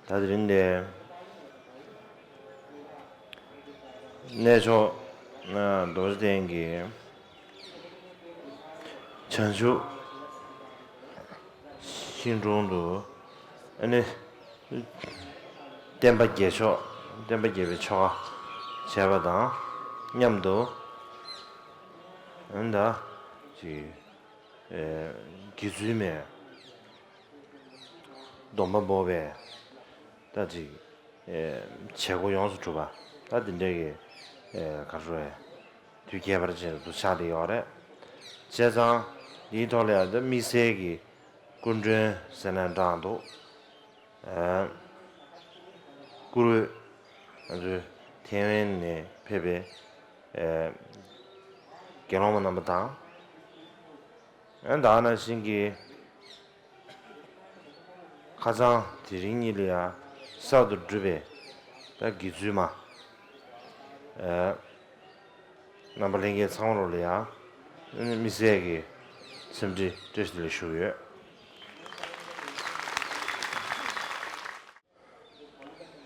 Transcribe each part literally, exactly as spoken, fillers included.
ད་དེ་རིང་འདིར་གནས་མཆོག་རྡོ་རྗེ་གདན་གྱི་བྱང་ཆུབ་ཤིང་དྲུང་དུ་ཨ་ནི་བསྟན་པ་རྒྱས་ཆོག་བསྟན་པ་རྒྱས་པའི་ཆོ་ག་བྱས་པ་དང་མཉམ་དུ། ཨ་ནི་ད་ཅིག་ཨེ་དགེ་ཚུལ་མའི་སྡོམ་པ་འབོགས་པའི་ད་ཅིག་ཨེ་བྱེད་སྒོ་ཡོངས་སུ་གྲུབ་པ། ད་འདི་འདྲའི་གི་ཨེ་ག་རེ་ཟེར། དུས་ཁྱད་པར་ཅན་དུ་ཆགས་བསྡད་ཡོད་རེད། བྱས་ཙང་འདིའི་ཐོག་ལ་ཡང་ད་དམིགས་བསལ་གྱི་སྐུ་མགྲོན་ཟེར་ན་འདྲ་འདུག་ཨ་བཀུར་འོས་ང་ཚོའི་ཐེ་ཝན་ནས་ཕེབས་པའི་ཨེ་དགེ་སློང་མ་རྣམ་པ་དང་། ཨ་ད་ག་ནང་བཞིན་གྱི་ཁ་སང་དེ་རིང་གཉིས་ལ་ཡང་གསར་དུ་བསྒྲུབས་པའི་ད་དགེ་ཚུལ་མ། ཨ་རྣམ་པ་ལྷན་རྒྱས་ཚང་མ་ལོ་ལ་ཡང་དམིགས་བསལ་གྱི་འཚམས་འདྲི་བཀྲ་ཤིས་བདེ་ལེགས་ཞུ་གི་ཡོད།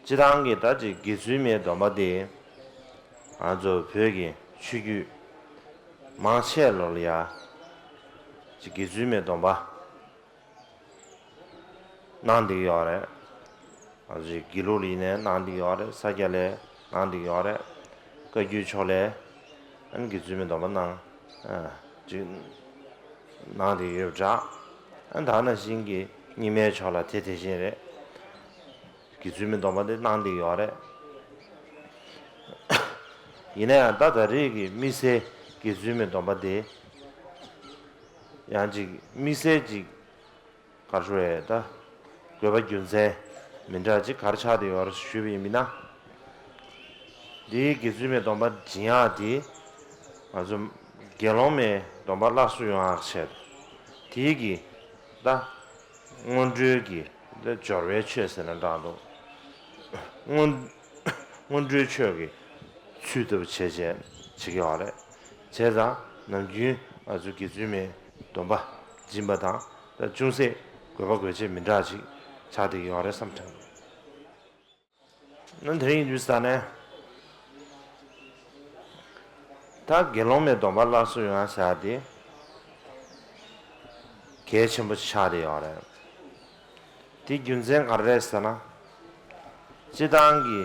སྤྱིར་བཏང་གི་ད་ཅིག་དགེ་ཚུལ་མའི་སྡོམ་པ་དེ་ང་ཚོ་བོད་ཀྱི་ཆོས་བརྒྱུད་མང་ཆེ་ལོ་ལ་ཡ་ཅིག་དགེ་ཚུལ་མའི་སྡོམ་པ་གནང་བསྡད་ཀྱི་ཡོད་རེད། ང་ཚོ་ཅིག་དགེ་ལུགས་ལ་ཡིན་ནའི་གནང་བསྡད་ཀྱི་ཡོད་རེད། ས་སྐྱ་ལ་གནང་བསྡད་ཀྱི་ཡོད་རེད། བཀའ་བརྒྱུད་ཕྱོགས་ལ་ཨ་ནི་དགེ་ཚུལ་མའི་སྡོམ་པ་གནང་ཅིག་གནང་བསྡད་ཀྱི་ཡོད་པ་འདྲ། ཨ་ནི་ད་ག་ནང་བཞིན་གྱི་རྙིང་མའི་ཕྱོགས་ལ་དེ་དེ་བཞིན་རེད། དགེ་ཚུལ་མའི་སྡོམ་པ་དེ་གནང་བསྡད་ཡོད་རེད། ཡིན་ན་ཡང་ད་ད་རེས་ཀྱི་དམིགས་བསལ་དགེ་ཚུལ་མའི་སྡོམ་པ་དེ་ཡང་ཅིག་དམིགས་བསལ་ཅིག་ག་རེ་ཟེར་ད་དགོས་པ་རྒྱུ་མཚན་མི་འདྲ་ཅིག་ག་རེ་ཆགས་བསྡད་ཡོད་རེད་ཞུས་པ་ཡིན་ན། འདིའི་དགེ་ཚུལ་མའི་སྡོམ་པ་སྦྱིན་ཡག་དེ་ང་ཚོ་དགེ་སློང་མའི་སྡོམ་པ་སླར་གསོ་ཡོང་ཡག་ཆེད་དུ་དེའི་གི་ད་སྔོན་འགྲོའི་གི་ད་སྦྱོར་བའི་ཆོས་ཟེར་ན་འདྲ་འདུག་སྔོན་སྔོན་འགྲོའི་ཆོས་ཀྱི་ཚུལ་ལྟ་བུ་བྱས་བྱས་བྱེད་ཀྱི་ཡོད་རེད། བྱས་ཙང་ནམ་རྒྱུན་ང་ཚོའི་དགེ་ཚུལ་མའི་སྡོམ་པ་སྦྱིན་པ་དང་ད་ཅུང་ཟད་དགོས་པ་དགོས་ཆེད་མི་འདྲ་ཅིག་ཆགས་བསྡད་ཀྱི་ཡོད་རེད་བསམ་དྲན་འདུག་ན་དེ་རིང་ཡིན་དུས་ས་ནས་ད་དགེ་སློང་མའི་སྡོམ་པ་སླར་གསོ་ཡོང་ཡ་ཟེར་ཡ་དེ་གལ་ཆེན་པོ་ཆགས་བསྡད་ཡོད་རེད། དེ་རྒྱུ་མཚན་ག་རེ་རེད་ཟེར་ན། སྤྱིར་བཏང་གི་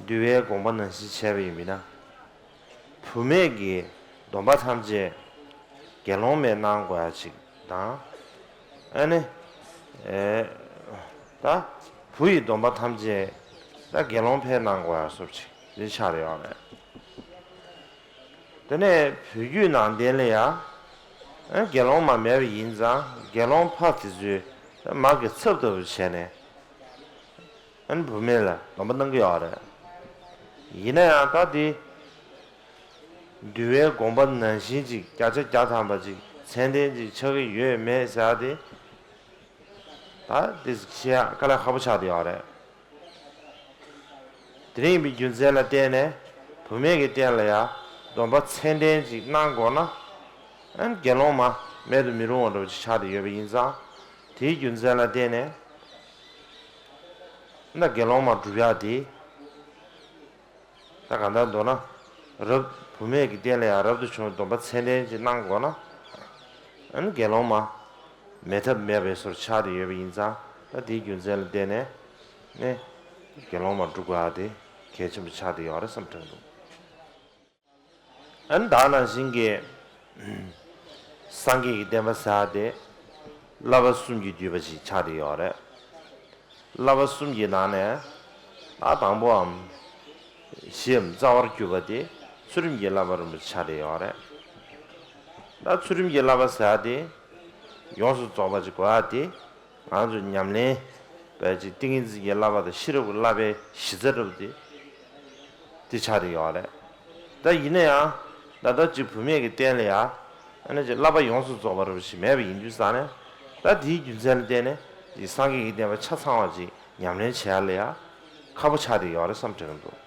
འདུལ་བའི་དགོངས་པ་ནང་བཞིན་བྱས་པ་ཡིན་ན། བུད་མེད་ཀྱི་སྡོམ་པ་ཐམས་ཅད་དགེ་སློང་མས་གནང་དགོས་ཡ་ཅིག་དང་། ཨ་ནི། ཨེ། ད་བུ་ཡི་སྡོམ་པ་ཐམས་ཅད་ད་དགེ་སློང་ཕར་གནང་དགོས་ཡ་སོགས་ཅིག་འདི་ཆགས་རེ་ཡོད་རེད། དེ་ནས་བོད་བརྒྱུད་ནང་བསྟན་ལ་ཡ། ཨ་དགེ་སློང་མ་མེད་པ་ཡིན་ཙང་དགེ་སློང་ཕ་དེ་ཚོས་མ་གི་ཚབ་ལྟ་བུ་བྱས་ནས། ཨ་ནི་བུད་མེད་ལ་སྡོམ་པ་གནང་གི་ཡོད་རེད། ཡིན་ན་ཡང་ད་དེ་འདུལ་བའི་དགོངས་པ་ནང་བཞིན་ཅིག་བརྒྱ་ཆ་བརྒྱ་ཐམ་པ་ཅིག་ཚད་ལྡན་ཅིག་ཆགས་ཀྱི་ཡོད་མེད་ཟེར་ཡ་དེ་ད་དེ་བཤད་ཡ་དཀའ་ལས་ཁག་པོ་ཆགས་བསྡད་ཡོད་རེད། དེ་རིང་ཡིན་པའི་རྒྱུ་མཚན་ལ་བརྟེན་ནས་བུད་མེད་ཀྱི་སྟེང་ལ་ཡང་སྡོམ་པ་ཚད་ལྡན་ཅིག་གནང་དགོས་ན། ཨ་ནི་དགེ་སློང་མ་མེད་དུ་མི་རུང་བ་འདྲ་བོ་ཅིག་ཆགས་བསྡད་ཡོད་པ་ཡིན་ཙང་། དེའི་རྒྱུ་མཚན་ལ་བརྟེན་ནས་ད་དགེ་སློང་མ་སྒྲུབ་ཡག་དེ་ད་གང་ལྟར་མདོར་ན་རབ་བུད་མེད་ཀྱི་སྟེང་ལ་ཡང་རབ་ཏུ་བྱུང་བའི་སྡོམ་པ་ཚད་ལྡན་ཅིག་གནང་དགོས་ན། ཨ་ནི་དགེ་སློང་མ་མེད་ཐབས་མེད་པའི་བཟོ་འདྲ་ཆགས་བསྡད་ཡོད་པ་ཡིན་ཙང་། ད་དེའི་རྒྱུ་མཚན་ལ་བརྟེན་ནས་ནི་དགེ་སློང་མ་སྒྲུབ་དགོས་ཡག་དེ་གལ་ཆེན་པོ་ཆགས་བསྡད་ཡོད་རེད་བསམ་དྲན་འདུག་ཨ་ནི་ད་ནང་བཞིན་གྱི་སངས་རྒྱས་ཀྱི་བསྟན་པ་ཟེར་ཡག་དེ་བསླབ་པ་གསུམ་གྱིས་བསྡུས་པ་ཞིག་ཆགས་བསྡད་ཡོད་རེད། བསླབ་པ་གསུམ་གྱི་ནང་ནས་ད་དང་པོའམ་བཞིའམ་རྩ་བར་གྱུར་པ་དེ་ཚུལ་ཁྲིམས་ཀྱི་བསླབ་པ་རིན་པོ་ཆེ་ཆགས་བསྡད་ཡོད་རེད། ད་ཚུལ་ཁྲིམས་ཀྱི་བསླབ་པ་ཟེར་ཡག་དེ་ཡོངས་སུ་རྫོགས་པ་ཅིག་དགོས་ཡག་དེ། ང་ཚོ་ཉམས་ལེན་པའི་ཅིག་ཏིང་ངེ་འཛིན་གྱི་བསླབ་པ་དང་ཤེས་རབ་ཀྱི་བསླབ་པའི་གཞི་རྩ་འདྲ་བོ་དེ་དེ་ཆགས་བསྡད་ཡོད་རེད། ད་ཡིན་ན་ཡང་ད་ལྟ་ཅིག་བུད་མེད་ཀྱི་སྟེང་ལ་ཡ་ཨ་ནི་ཅིག་བསླབ་པ་ཡོངས་སུ་རྫོགས་པ་འདྲ་བོ་ཞིག་མེད་པ་ཡིན་དུས་ཙང་ནས། ད་དེའི་རྒྱུ་མཚན་ལ་བརྟེན་ནས་ཅིག་སངས་རྒྱས་ཀྱི་བསྟན་པ་ཆ་ཚང་བ་ཅིག་ཉམས་ལེན་བྱེད་ཡག་ལ་ཡ་ཁག་པོ་ཆགས་བསྡད་ཡོད་རེད་བསམ་དྲན་གྱི་འདུག་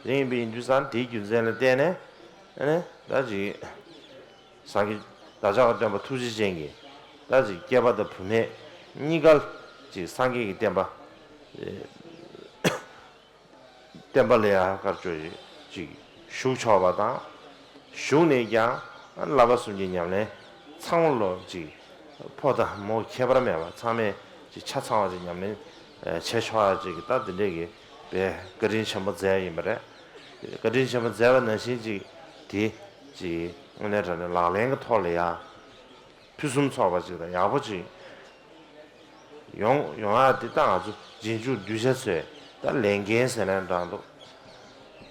དེ་ཡིན་པ་ཡིན་དུས་ཙང་དེའི་རྒྱུ་མཚན་ལ་བརྟེན་ནས་ཨ་ནི་ད་ཅིག་སངས་རྒྱས་བདག་ཅག་གི་སྟོན་པ་ཐུགས་རྗེ་ཅན་གྱིས་ད་ཅིག་སྐྱེས་པ་དང་བུད་མེད་གཉིས་ཀར་ཅིག་སངས་རྒྱས་ཀྱི་བསྟན་པ་ བསྟན་པ་ལ་ཡ་དཀར་ཕྱོགས་ཅིག་ཞུགས་ཆོག་པ་དང་། ཞུགས་ནས་ཀྱང་བསླབ་པ་གསུམ་གྱི་ཉམས་ལེན་ཚང་མ་ལོ་ཅིག་ཕོ་དང་མོ་ཁྱད་པར་མེད་པ་ཚང་མས་ཅིག་ཆ་ཚང་བ་ཅིག་ཉམས་ལེན་བྱེད་ཆོག་ཡ་ཅིག་གི་ད་འདི་འདྲས་ཀྱི་དཔེ་བཀའ་དྲིན་ཆེན་པོ་མཛད་ཡིན་པ་རེད། བཀའ་དྲིན་ཆེན་པོ་མཛད་པ་ནང་བཞིན་ཅིག་དེ་ཅིག་དངོས་གནས་དྲང་གནས་ལག་ལེན་གྱི་ཐོག་ལ་ཡ་ཕུན་སུམ་ཚོགས་པ་ཅིག་དང་ཡག་པོ་ཅིག་ཡོང་ཡོང་ཡ་དེ་ད་ང་ཚོ་རྗེས་འཇུག་གདུལ་བྱ་ཚོས་ད་ལས་འགན་ཟེར་ན་འདྲ་འདུག་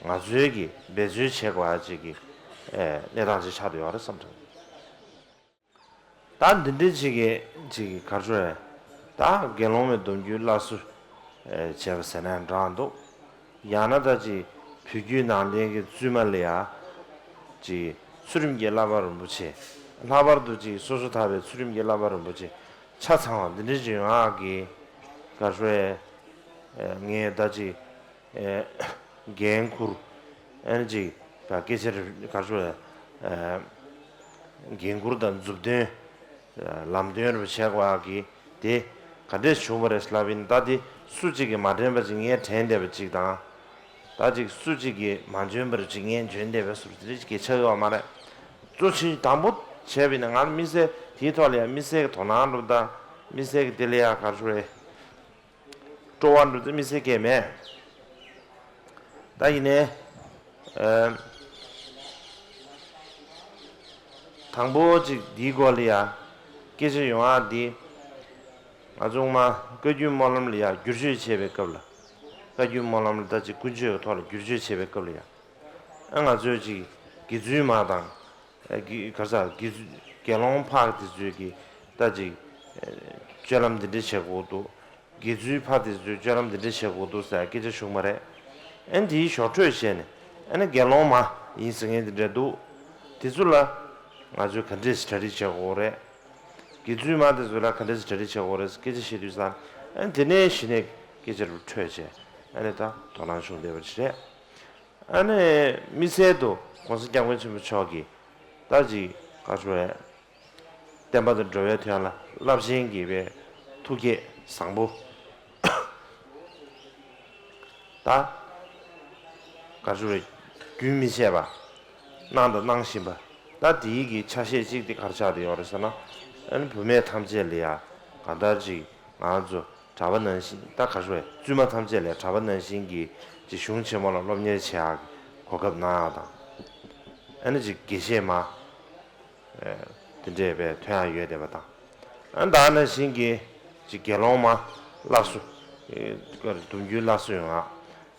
ང་ཚོའི་གི་འབད་བརྩོན་བྱེད་དགོས་ཡ་ཅིག་གི་ཨེ་གནས་སྟངས་ཅིག་ཆགས་བསྡད་ཡོད་རེད་བསམ་བྱུང་། ད་འདི་འདྲའི་ཅིག་གི་ཅིག་གི་གར་ཆོ་རེད། ད་དགེ་སློང་མའི་སྡོམ་རྒྱུན་སླར་གསོ་ཨེ་བྱས་པ་ཟེར་ན་འདྲ་འདུག་ཡང་ན་ད་ཅིག་བོད་བརྒྱུད་ནང་བསྟན་གྱི་བཙུན་མ་ལ་ཡ་ཅིག་ཚུལ་ཁྲིམས་ཀྱི་བསླབ་པ་རིན་པོ་ཆེ། ལྷག་པར་དུ་ཅིག་སོ་སོ་ཐར་པའི་ཚུལ་ཁྲིམས་ཀྱི་བསླབ་པ་རིན་པོ་ཆེ་ཆ་ཚང་བ་འདི་འདྲའི་ཅིག་ཡོང་ཡག་གི་ག་རེ་ཞུ་ཨེ། ངས་ད་ཅིག་ཨེ་འགན་འཁུར་ཨེ་ཅིག་ད་སྐད་ཆ་རེ་ག་རེ་ཞུ་ཨེ་འགན་འཁུར་དང་མཛུབ་སྟོན་ལམ་སྟོན་རུ་བྱས་པ་གི་དེ་ག་འདྲས་བྱུང་བ་རེད་ལབ་ཡིན། ད་དེ་སུ་གཅིག་གིས་མ་དྲན་པ་ཅིག་ངས་དྲན་བསྡད་པ་ཅིག་དང་། ད་ཅིག་སུ་གཅིག་གིས་མ་འཇོན་པ་རུ་ཅིག་ངས་འཇོན་བསྡད་པའི་ཟུར་དེ་རིགས་ཀྱི་ཆགས་ཡོད་མ་རེད། གཙོ་ཆེ་དང་པོ་བྱས་པ་ཡིན་ན་ང་མི་སེར་དེའི་ཐོག་ལ་ཡང་མི་སེར་གྱི་དོ་སྣང་རུ་དང་མི་སེར་གྱི་དེ་ལ་ཡང་ག་རེ་ཞུ་རེད། སྤྲོ་བ་འགྲོ་དུས་མི་ཟེར་མཁན་མེད། ད་ཡིན་ནའི། ཨ། དང་པོ་གཅིག་འདིའི་སྐོར་ལ་ཡ། སྐད་ཆ་ཡོང་ཡག་འདི། ང་ཚོ་སྔོན་མ་བཀའ་བརྒྱུད་སྨོན་ལམ་ལ་ཡ་བསྒྱུར་བཅོས་བྱས་པའི་སྐབས་ལ། བཀའ་བརྒྱུད་སྨོན་ལམ་ལ་ད་ཅིག་ཀུན་སྤྱོད་ཀྱི་ཐོག་ལ་བསྒྱུར་བཅོས་བྱས་པའི་སྐབས་ལ་ཡ། ཨ་ང་ཚོས་ཅིག་དགེ་ཚུལ་མ་དང་། ཨ་དགེ་ག་རེ་ཟ་དགེ་ཚུལ་དགེ་སློང་ཕ་དེ་ཚོས་ཀྱི་ད་ཅིག་ཨ་སྤྱོད་ལམ་འདི་འདྲ་བྱེད་དགོས་འདུག་དགེ་ཚུལ་ཕ་དེ་ཚོས་སྤྱོད་ལམ་འདི་འདྲ་བྱེད་དགོས་འདུག་ཟེར་སྐད་ཆ་ཞུགས་མ་རེད། ཨ་ནི་དེའི་ཞོར་འཕྲོས་བྱས་ནས་ཨ་ནི་དགེ་སློང་མ་ཡིན་ཟེར་མཁན་འདི་འདྲ་འདུག་དེ་ཚོ་ལ་ང་ཚོས་ག་འདྲས་གྲ་སྒྲིག་བྱེད་དགོས་རེད། དགེ་ཚུལ་མ་དེ་ཚོ་ལ་ག་འདྲས་གྲ་སྒྲིག་བྱེད་དགོས་རེད་ཟེར་སྐད་ཆ་བཤད་དུས་ཙང་ཨ་ནི་དེ་ནས་གཞི་ནས་སྐད་ཆ་རུ་འཕྲོས་བྱས་ཨ་ནི་ད་དོ་སྣང་བྱུང་བསྡད་པ་ཞིག་རེད། ཨ་ནི་དམིགས་བསལ་དུ་༸གོང་ས་༸སྐྱབས་མགོན་ཆེན་པོ་མཆོག་གིས་ད་ཅིག་ག་རེ་ཞུ་རེད། བསྟན་པ་དང་འགྲོ་བའི་དོན་ལ་རླབས་ཆེན་གྱི་བའི་ཐུགས་བསྐྱེད་བཟང་པོ། ད་ག་རེ་ཞུ་རེད། རྒྱུན་མི་ཆད་པ། གནང་དང་གནང་བཞིན་པ། ད་དེའི་གི་ཆ་ཤས་གཅིག་དེ་ག་རེ་ཆགས་བསྡད་ཡོད་རེད་ཟེར་ན། ཨ་ནི་བུད་མེད་ཐམས་ཅད་ལ་ཡ་གང་ལྟར་ཅིག་ང་ཚོ་གྲྭ་པ་ནང་བཞིན་ད་ག་རེ་ཞུ་རེད། བཙུན་མ་ཐམས་ཅད་ལ་གྲྭ་པ་ནང་བཞིན་གྱི་ཅིག་གཞུང་ཆེན་མོ་ལ་སློབ་གཉེར་བྱེད་ཡག་གི་གོ་སྐབས་གནང་ཡག་དང་། ཨ་ནི་ཅིག་དགེ་བཤེས་མ། དེ་འདྲས་པའི་ཐོན་ཡག་ཡོད་བསྡད་པ་དང་། ཨ་ད་ནང་བཞིན་གྱི་ཅིག་དགེ་སློང་མ་སླར་གསོ། སྡོམ་རྒྱུན་སླར་གསོ་ཡོང་ཡག་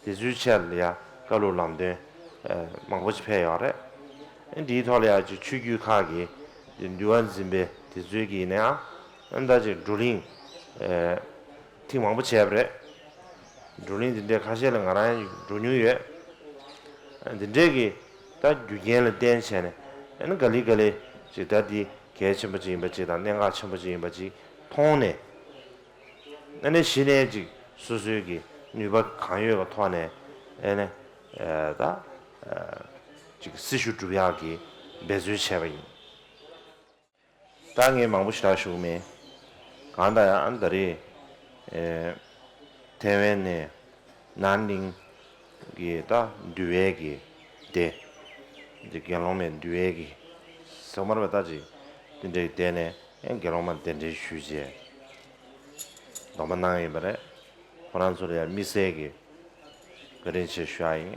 དེ་ཚོའི་ཆེད་ལ་ཡ་བཀའ་སློབ་ལམ་སྟོན་མང་པོ་ཅིག་ཕེབས་ཡོད་རེད། ཨ་འདིའི་ཐོག་ལ་ཡ་ཅིག་ཆོས་བརྒྱུད་ཁག་གི་འདུལ་བ་འཛིན་པའི་དེ་ཚོའི་གི་ཡིན་ནའང་ཨ་ད་ཅིག་བགྲོ་གླེང་ཐེངས་མང་པོ་བྱས་པ་རེད། བགྲོ་གླེང་འདི་འདྲའི་ཁ་ཤས་ལ་ང་རང་ཡང་འགྲོ་མྱོང་ཡོད། འདི་འདྲའི་གི་ད་རྒྱུ་རྐྱེན་ལ་བརྟེན་བྱས་ནས་ཨ་ནི་ག་ལེ་ག་ལེ་ཅིག་ད་འདི་གལ་ཆེན་པོ་ཅིག་ཡིན་པ་ཅིག་དང་གནད་འགག་ཆེན་པོ་ཅིག་ཡིན་པ་ཅིག་མཐོང་ནས་ཨ་ནི་གཞི་ནས་ཅིག་སོ་སོའི་གི་ནུས་པ་གང་ཡོད་ཀྱི་ཐོག་ནས་ཨ་ནི་ད་ཅིག་སྲི་ཞུ་སྒྲུབ་ཡག་གི་འབད་བརྩོན་བྱས་པ་ཡིན། ད་ངས་མང་པོ་ཞེ་དྲག་ཞུ་གི་མེད། གང་ལྟར་ཡང་ད་རེས་ཨེ་ཐའེ་ཝན་ནས་ནན་ནིང་གི་ད་འདུལ་བའི་གི་སྡེ། འདི་དགེ་སློང་མའི་འདུལ་བའི་གི་ཟེར་མར་བ་ད་ཅིག་དེ་འདྲའི་སྡེ་ནས་ཨེ་དགེ་སློང་མ་གདན་འདྲེན་ཞུས་བྱས་སྡོམ་པ་གནང་ཡིན་པ་རེད། ཁོ་རང་ཚོ་ལ་ཡང་དམིགས་བསལ་གྱི་བཀའ་དྲིན་ཆེ་ཞུ་ཡ་ཡིན།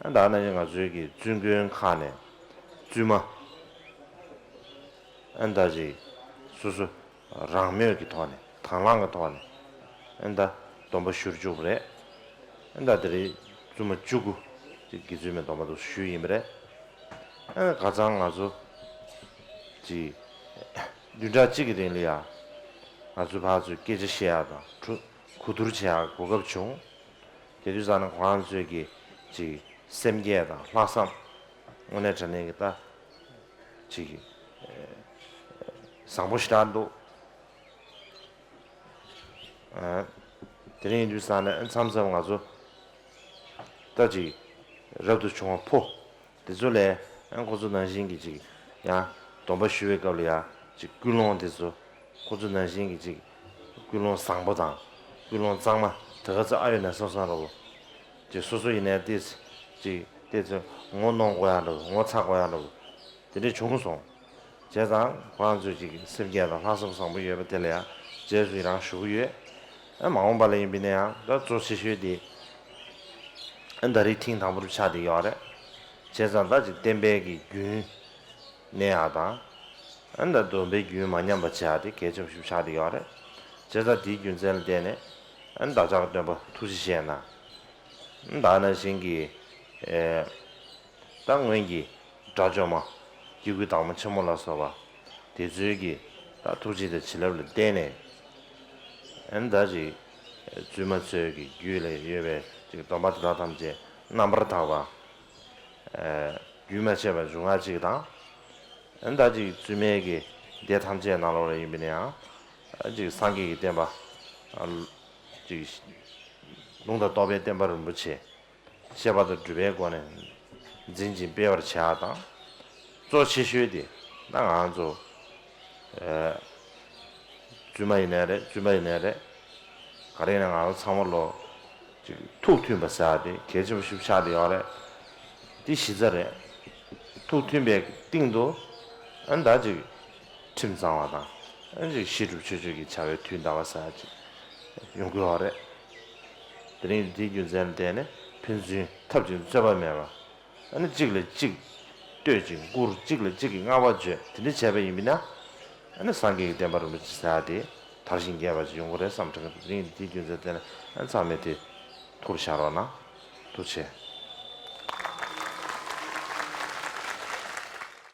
ཨ་ད་ནང་བཞིན་ང་ཚོའི་གི་བཙུན་དགོན་ཁག་ནས་བཙུན་མ་ཨ་ད་ཅིག་སོ་སོ་རང་མོས་ཀྱི་ཐོག་ནས་དང་བླངས་ཀྱི་ཐོག་ནས་ཨ་ད་སྡོམ་པ་ཞུ་བཅུག་པ་རེད། ཨ་ད་དེ་རིང་བཙུན་མ་བཅུ་དགུ་ཅིག་དགེ་བཙུན་མའི་སྡོམ་པ་དུ་ཞུས་ཡིན་པ་རེད། ཨ་ཁ་སང་ང་ཚོ་ཅིག་བདུན་ཕྲག་གཅིག་གི་རིང་ལ་ཡ་ང་ཚོ་ཕར་ཚུར་སྐད་ཆ་བཤད་ཡ་དང་གྲོས་གོ་བསྡུར་བྱེད་ཡག་གོ་སྐབས་བྱུང་། དེ་དུས་ཙང་ན་ཁོ་རང་ཚོས་ཀྱི་ཅིག་སེམས་བསྐྱེད་དང་ལྷག་བསམ་དངོས་གནས་དྲང་གནས་ཀྱི་ད་ཅིག་བཟང་པོ་ཞེ་དྲག་འདུག་དེ་རིང་ཡིན་དུས་ཙང་ན་མཚམས་མཚམས་ང་ཚོ་ད་ཅིག་རབ་ཏུ་བྱུང་བ་ཕོ། དེ་ཚོ་ལས་ཨ་ཁོ་ཚོ་ནང་བཞིན་གྱི་ཅིག་ཡང་སྡོམ་པ་ཞུ་བའི་སྐབས་ལ་ཡང་ཅིག་ཀུན་སློང་དེ་ཚོ་ཁོ་ཚོ་ནང་བཞིན་གྱི་ཅིག་ཀུན་སློང་བཟང་པོ་དང་ ཀུན་སློང་གཙང་མ་དེ་ག་ཚོད་ཨ་ཡོད་ན་བསམ་བསམ་ར་བོ། ཅིག་སོ་སོ་ཡིན་ནའི་ཏིས་ཅིག་ཏེ་ཚོད་ངོ་གནོང་དགོས་ཡ་འདྲ་བོ་ངོ་ཚ་དགོས་ཡ་འདྲ་བོ་དེ་འདྲས་བྱུང་སོང་། བྱས་ཙང་ཁོ་རང་ཚོས་ཅིག་སེམས་བསྐྱེད་དང་ལྷག་བསམ་བཟང་པོ་ཡོད་པ་དེ་ལ་ཡང་རྗེས་སུ་ཡི་རང་ཞུ་གི་ཡོད། ཨ་མ་འོངས་པ་ལ་ཡིན་པ་ཡིན་ན་ཡང་ད་གཙོ་ཆེ་ཤོས་དེ་ཨ་ད་རེས་ཐེངས་དང་པོ་རུ་ཆགས་བསྡད་ཡོད་རེད། བྱས་ཙང་ད་ཅིག་བསྟན་པའི་གི་རྒྱུན་གནས་ཡག་དང་། ཨ་ནི་ད་སྡོམ་པའི་རྒྱུན་མ་ཉམས་པ་བྱེད་ཡག་དེ་གལ་ཆེན་པོ་ཞིག་ཆགས་བསྡད་ཡོད་རེད། བྱས་ཙང་དེའི་རྒྱུ་མཚན་ལ་བརྟེན་ནས་ཨ་ནི་བདག་ཅག་གི་སྟོན་པ་ཐུགས་རྗེ་ཆེ་ན། ཨ་ནི་ད་ནང་བཞིན་གྱི་ཨེ་ད་སྔོན་གྱི་དགྲ་བཅོམ་མ་སྐྱེ་དགུའི་བདག་མོ་ཆེན་མོ་ལ་སོགས་པ་དེ་ཚོའི་གི་ད་ཐུགས་རྗེ་དང་བྱིན་རླབས་ལ་བརྟེན་ནས་ཨ་ནི་ད་ཅིག་བཙུན་མ་ཚོའི་གི་རྒྱུད་ལ་ཡོད་པའི་ཅིག་སྡོམ་པ་དེ་དག་ཐམས་ཅད་རྣམ་པར་དག་པ། རྒྱུན་མ་ཆད་པར་འབྱུང་བ་ཅིག་དང་། ད་ཅིག་བཙུན་མའི་གི་སྡེ་ཐམས་ཅད་ནང་ལོགས་ལ་ཡིན་པ་ནའང་ཅིག་སངས་རྒྱས་ཀྱི་བསྟན་པ་ཅིག་ལུང་དང་རྟོགས་པའི་བསྟན་པ་རིན་པོ་ཆེ་བཤད་པ་དང་སྒྲུབ་པའི་སྒོ་ནས་འཛིན་ཅིང་སྤེལ་བར་བྱ་བ་དང་། གཙོ་ཆེ་ཤོས་དེ་ད་ང་ཚོ་བཙུན་མ་ཡིན་ནའི་རེད། བཙུན་མ་ཡིན་ནའི་རེད། ག་རེ་ཡིན་ན་ང་རང་ཚང་མ་ལོ་ཅིག་ཐུགས་མཐུན་པ་ཟེར་ཡ་དེ་གལ་ཆེན་པོ་ཞིག་ཆགས་བསྡད་ཡོད་རེད། འདི་གཞི་རྩ་རེད། ཐུགས་མཐུན་པའི་སྟེང་དུ་ཨ་ནི་ད་ཅིག་ཁྲིམས་གཙང་བ་དང་ཨ་ནི་ཅིག་བཤད་སྒྲུབ་ཆོས་སྤྱོད་ཀྱི་བྱ་བའི་དུས་འདའ་བ་ཟེར་ཡ་ཅིག་ཡོང་གི་ཡོད་རེད། དེ་རིང་འདིའི་རྒྱུ་མཚན་ལ་བརྟེན་ནས་ཕན་ཚུན་འཐབ་ཅིང་རྩོད་པ་མེད་པ། ཨ་ནི་གཅིག་ལ་གཅིག་བསྟོད་ཅིང་བཀུར། གཅིག་ལ་གཅིག་གིས་བསྔགས་པ་བརྗོད། དེ་འདྲ་བྱས་པ་ཡིན་པ་ན། ཨ་ནི་སངས་རྒྱས་ཀྱི་བསྟན་པ་རིན་པོ་ཆེ་ཟེར་ཡ་དེ་དར་ཞིང་རྒྱས་པ་ཅིག་ཡོང་གི་རེད་བསམ་དྲན་གྱི་འདུག་དེ་རིང་འདིའི་རྒྱུ་མཚན་བརྟེན་ནས་ཨ་ནི་ཚང་མས་དེ་ཐུགས་ལ་བཞག་རོགས་གནང་། ཐུགས་རྗེ་ཆེ།